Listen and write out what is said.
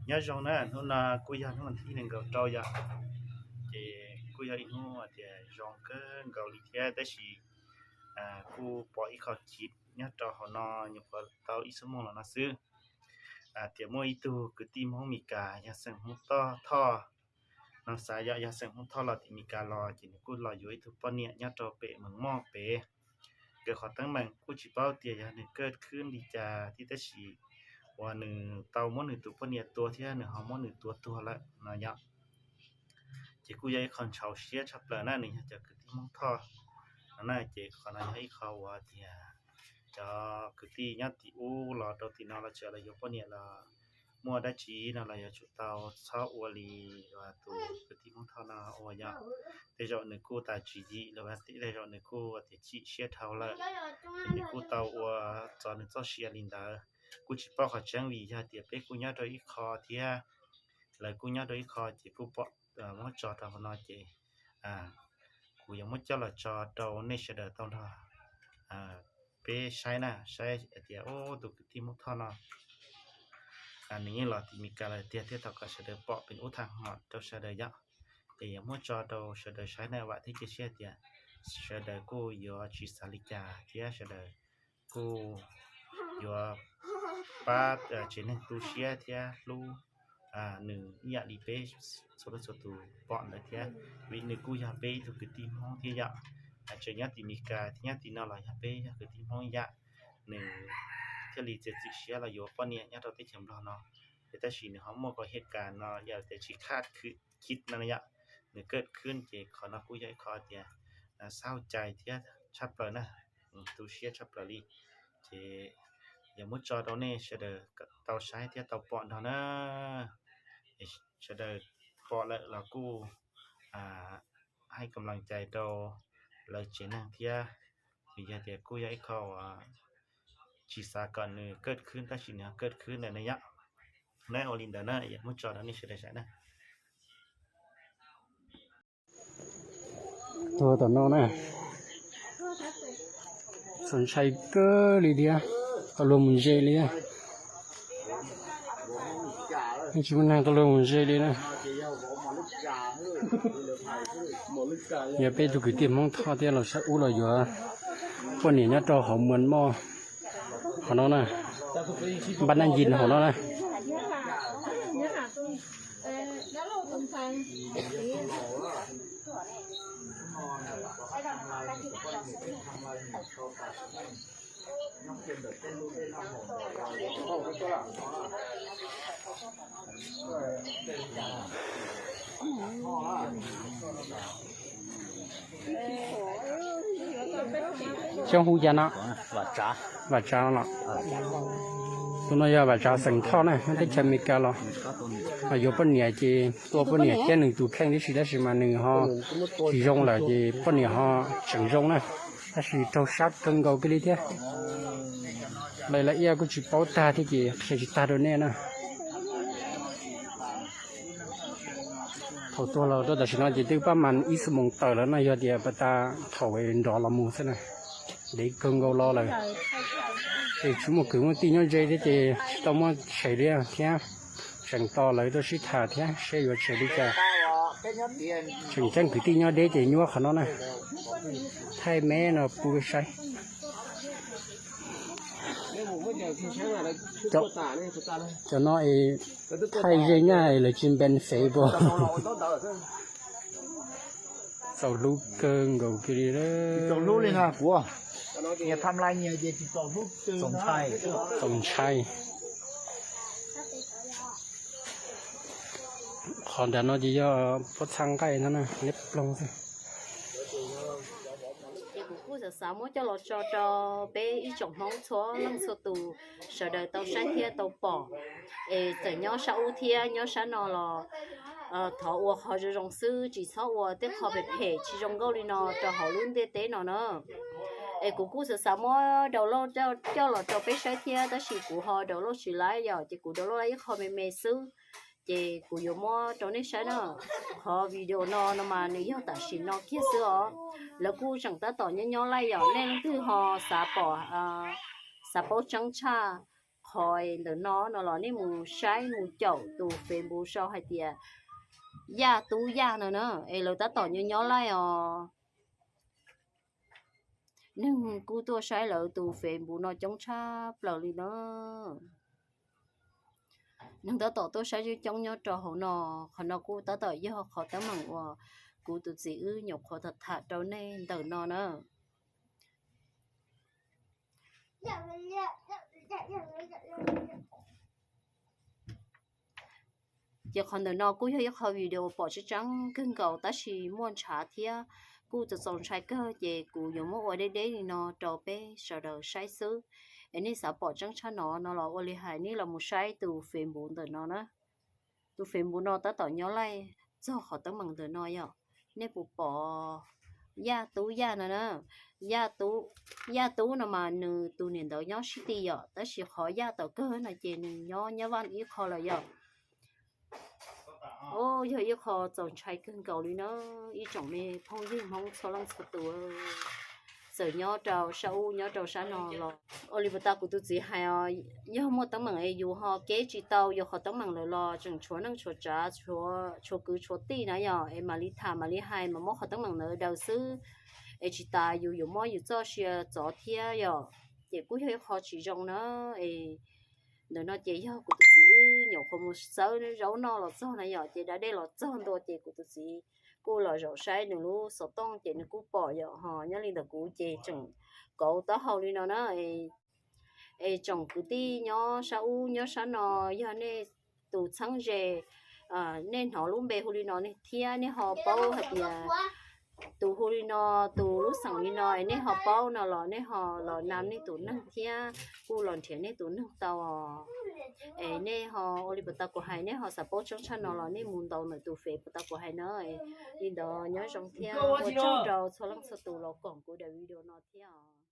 Nyob zoo na, hnub no kuj yog hnub thib nees nkaum rau yom, ces kuj yog ib hnub tias zoo kawg nkaus li thiab, tab sis kuj pom ib qho chiv nyob rau hauv no nyuam qhuav tau ib xuab moos los no xwb, tias muaj ib tug kwv tij Hmoob Mes Kas yog xeem Hmoob Thoj no, xav yog yog xeem Hmoob Thoj los tim Mes Kas los ces nws kuj los yuav ib tug poj niam nyob rau pem Mees Moj pem. Nkawd qhov teeb meem kuj tsis paub tias yog nws kaj khwb li cas thiab, tab sis uas nws tau muab nws tus poj niam tua thiab nws ho muab nws tua tuag lawm no yom. Ces kuj yog ib qho ntxhov siab tshaj plaws na, nws yog cov kwv tij Hmoob Thoj no na, ces qhov no yog ib qho uas tias cov kwv tij nyob tim ub los rau tim no los tseem los yuav poj niam los muaj dab tsi no los yuav tsum tau txhob ua li tus kwv tij Hmoob Thoj no ua yom. Tej zaum nws kuj tas tswv yim los tej zaum nws kuj tias chim siab dhau lawm, nws kuj tau ua txog nws txoj sia li ntawd. Kuj tsis paub qhov tseeb vim yog tias peb kuj nyob rau ib qho thiab lawv kuj nyob rau ib qho, ces kuj pom muab tso rau hauv no ces kuv yuav muab coj los tso rau nej sawv daws tau nrog peb saib na, saib hais tias ub tus kwv tij Hmoob Thoj no nws yeej los tim Mes Kas lawm tiag thiab, thov kom sawv daws pom pem ub tham hom rau sawv daws yom. Ces yuav muab tso rau sawv daws saib na, vam thiab cia siab tias sawv daws kuj yuav tsis xav li cas thiab sawv daws kuj yuav pab tsev neeg tu siab thiab hlub nws ib yam li peb txhua leej txhua tus pom ntawd thiab, vim nws kuj yog peb ib tug kwv tij Hmoob thiab yom. Tseem nyob tim Mes Kas thiab nyob tim no los yog peb yog kwv tij Hmoob ib yam, nws thiaj li txiav txim siab los yuav poj niam nyob rau teb chaws Nplog no. Ces tab sis nws ho muaj qhov hiam kas no yog tias tsis khaj khwb no yom, nws kaj khwb, ces qhov no kuj yog ib qho tias xav cai thiab tshaj plaws na, tu siab tshaj plaws li. Ces yuav muab tso rau nej sawv daws tau saib thiab tau pom nrog na. Sawv daws pom lawm los kuj hais kam las cai rau lawv tsev neeg thiab, vim yog tias kuj yog ib qho uas tsis xav kom nws kaj khwb tab sis nws kaj khwb ntawd na yom. Neb ua li ntawd na, yuav muab tso rau nej sawv daws saib na. Tuag tom no na, txaus ntshai kawg li thiab, tau luag mus ze li. Tsis muaj neeg, tau luag mus ze li na. Yog peb tug kwv tij Hmoob Thoj thiab los sab ub los yuav poj niam nyob rau hauv Muas Moj hauv no na, Npab Nab Yis hauv no na. Xyoob hu cas no? Vam Tsav los? Tus no yog Vam Tsav xeem Thoj na, nyob teb chaws Amelikas los. Yuav poj niam ces tua poj niam thiab nws tus kheej tib si, tab sis mas nws ho tsis zoo lawm ces poj niam ho tseem zoo na, tab sis raug sab kawg nkaus kiag li thiab. Lawv lawv ib yam kuj tsis paub tag thiab ces qhia tsis tag rau nej na. Thaum tuag los rau tam sim no ces twb pab mas ib xuab moos tawm lawm no, yog tias pas tas thaum nrov los mus xwb na, ntev kawg nkaus los lawm. Ces tsis muaj kwv muaj tij nyob ze thiab ces tsis tau muaj tshev li thiab, tseem tos lawv tuaj sib tham thiab seb yuav tshev li cas. Tseem ceeb kwv tij nyob deb ces nyuaj qhov no na. Thaij me no pub saib. Cov no es thaij ze nyaj es lawv tsis npees Facebook. Txaus hlub kawg nkaus kiag li. Txaus ntshai. Qhov nram no ces yog pob txha nqaij no na, liab ploog xwb. Ces kuv kuj xav xav muab coj los tso rau peb ib tsoom Hmoob txhua leej txhua tus sawv daws tau saib thiab tau pom. Es txawm nyob sab ub thiab nyob sab no los thov ua qhov zoo zoo xwb, tsis txhob ua tej qho phem phem tsis zoo nkauj li no rau hauv lub ntiaj teb no na. Es kuv kuj xav xav muab download coj los rau peb saib thiab, tab sis kuv ho download tsis laib yom, ces kuv download laib ib qho me me xwb. Ces kuv yuav muab rau nej saib na. Qhov video no no mas nws yog tam sim no kiag xwb os. Lawv kuj tseem tab tom nyob nyob laij yom, nej leej twg ho xav pom, xav paub tseeb tshaj Qhov ntawm no no los nej mus saib mus caum tus Facebook sau hais tias Yaj Tub Yaj no na, es lawv tab tom nyob nyob laij os. Neeg kuj tuaj saib lawv tus Facebook no coob tshaj plaws li na. Neeg tab tom tuaj saib coob coob nyob rau hauv no. Qhov no kuj tab tom yog qhov teeb meem uas kuv tus txiv wb nyuam qhuav tham tham rau nej ntawm no na. Ces qhov ntawm no kuj yog ib qho video pom tseeb tseeb kawg nkaus tab sis muaj ntshav thiab kuj txaus txaus ntshai kawg ces kuv yuav muab ua deb deb li no rau peb sawv daws saib xwb. Es nej xav pom tseeb tshaj no no los ua li hais nej los mus saib tus Facebook ntawm no na. Tus Facebook no tab tom nyob laij txog qhov teeb meem ntawm no yom. Nej puas pom Yaj Tub Yaj no na? Yaj Tub, Yaj Tub no mas nws tus niam ntawd nyob sib ti yom, tab sis qhov Yaj tom kawg no ces nws nyob Nyab Vaj ib qho lawm yom. Yog ib qho txaus ntshai kawg nkaus li na, ib tsoom me phooj ywg Hmoob txhua leej txhua tus. Txawm nyob rau sab ub nyob rau sab no los ua li puas tau kuv tus txiv hais os, yog muaj teeb meem es yus ho keb tsis tau yus qhov teeb meem lawm los tseem tshuav neej tshuav tsav, tshuav kwv tshuav tij na yom, es mam li tham mam li hais mas muab qhov teeb meem ntawd daws xwb. Es tsis tas yus yuav muab yus txoj sia txov thiab yom, ces kuj yog ib qho tsis zoo na. Es ntawm no ces yog kuv tus txiv wb nyuam qhuav mus xawb zaub noj los txog na yom, ces da dej los txog ntua ces kuv tus txiv kuj los zaum saib nws lub xov tooj ces nws kuj pom yom, ho nyob li ntawm kuv ces tseem kauv taub hau li no na. Es tsoom kwv tij nyob sab ub nyob sab no, yog nej tus txheeb ze, nej hnov lub npe hu li no nej thiab nej ho paub hais tias tus hu li no, tus lub xeem li no es nej ho paub no los nej ho los nam nej tus neeg thiab kuj los nrhiav nej tus neeg tau. Es nej ho ua li puas tau kuv hais, nej ho xav paub tseeb tshaj no los nej mus ntaus ntawm tus fev puas tau kuv hais na. Li ntawd nyob zoo thiab ua tsaug rau txhua leej txhua tus los koom kuv daim video no thiab.